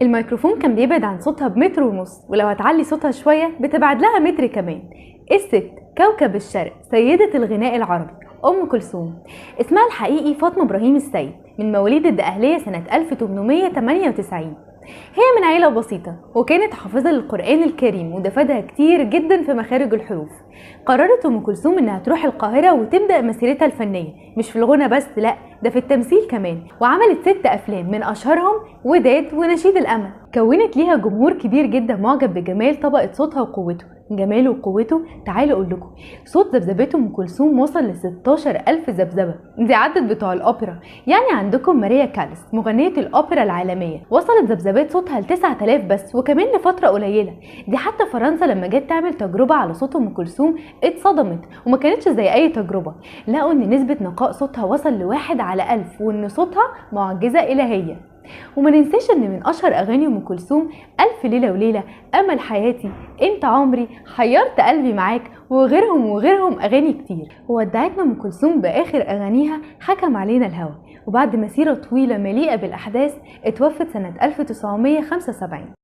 الميكروفون كان بيبعد عن صوتها بمتر ونص، ولو هتعلي صوتها شوية بتبعد لها متر كمان. الست كوكب الشرق، سيدة الغناء العربي، أم كلثوم. اسمها الحقيقي فاطمة إبراهيم السيد، من مواليد الدقهلية سنة 1898. هي من عيلة بسيطة وكانت حافظة للقرآن الكريم، وده فادها كتير جدا في مخارج الحروف. قررت أم كلثوم إنها تروح القاهرة وتبدأ مسيرتها الفنية، مش في الغنى بس، لأ ده في التمثيل كمان، وعملت 6 أفلام من أشهرهم وداد ونشيد الأمل. كونت ليها جمهور كبير جدا معجب بجمال طبقة صوتها وقوته. جماله وقوته، تعالوا اقول لكم، صوت ذبذبات ام كلثوم وصل ل 16000 ذبذبة، دي عدد بتوع الاوبرا. يعني عندكم ماريا كاليس مغنيه الاوبرا العالمية وصلت ذبذبات صوتها ل 9000 بس، وكمان لفترة قليله. دي حتى فرنسا لما جت تعمل تجربه على صوت ام كلثوم اتصدمت، وما كانتش زي اي تجربه، لقوا ان نسبه نقاء صوتها وصل ل1 على 1000، وان صوتها معجزه الهيه. وما ننساش ان من اشهر اغاني ام كلثوم الف ليلة وليلة، امل حياتي، انت عمري، حيرت قلبي معاك، وغيرهم وغيرهم اغاني كتير. وودعتنا ام كلثوم باخر اغانيها حكم علينا الهوى، وبعد مسيره طويلة مليئة بالاحداث اتوفت سنة 1975.